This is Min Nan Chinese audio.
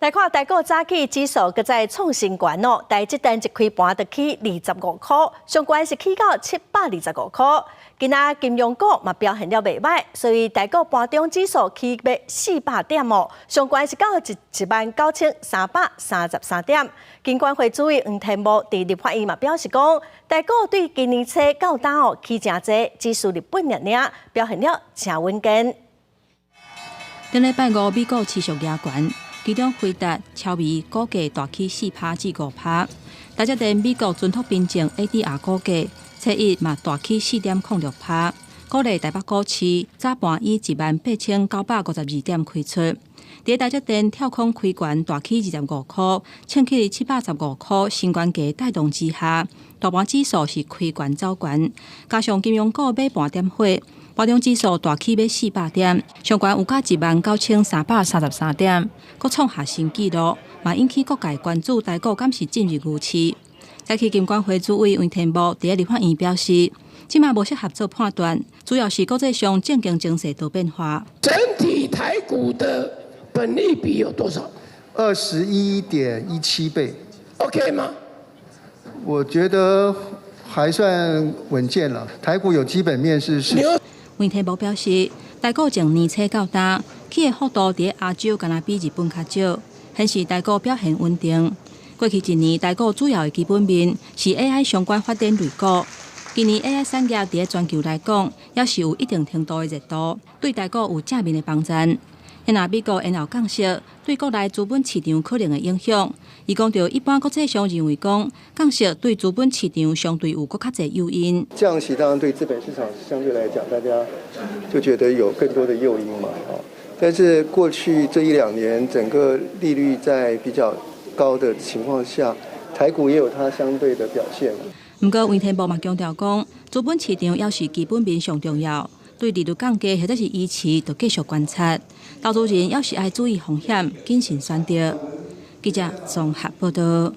來看台股早起指數閣再創新高哦，台積電一開盤就起25箍，上懸是起到725箍。今仔金融股嘛表現了袂䆀，所以台股盤中指數起欲400點哦，上懸是到19,333點。金管會主委黃天牧佇立法院嘛表示講，台股對今年初到今哦起誠濟，只輸日本爾爾，表現了誠穩健。頂禮拜五美股持續壓懸。其中，輝達、超微股價大起4趴至5趴。台積電美國存託憑證 ADR 股價，初一嘛大起4.06趴。鼓勵台北股市早盤以18,952點開出。佇台積電跳空開懸大起25箍，衝去715箍新懸價帶動之下，大盤指數是開懸走懸，加上金融股買盤點火。盤中指數大起欲400點，上懸有到19,333點，閣創下新紀錄，嘛引起各界關注台股敢是進入牛市。早起金管會主委黃天牧佇立法院表示，這馬無適合做判斷，主要是國際上政經情勢多變化。整體台股的本益比有多少？ 21.17倍。 OK 嗎？我覺得還算穩健了。台股有基本面是。黃天牧表示，台股從年初到今，起的幅度佇亞洲敢若比日本較少，顯示台股表現穩定。過去一年，台股主要的基本面是 AI 相關發展類股。今年 AI 產業佇全球來講，也是有一定程度的熱度，對台股有正面的幫助。若美國延後降息，對國內資本市場可能的影響，伊講著一般國際上認為講降息對資本市場相對有閣較濟誘因。降息當然對資本市場相對來講，大家就覺得有更多的誘因嘛，但是過去這一兩年，整個利率在比較高的情況下，台股也有它相對的表現。毋過，黃天牧嘛強調講，資本市場猶是基本面上重要，對利率降低或者是維持，著繼續觀察。投資人猶是愛注意風險，謹慎選擇。記者綜合報道。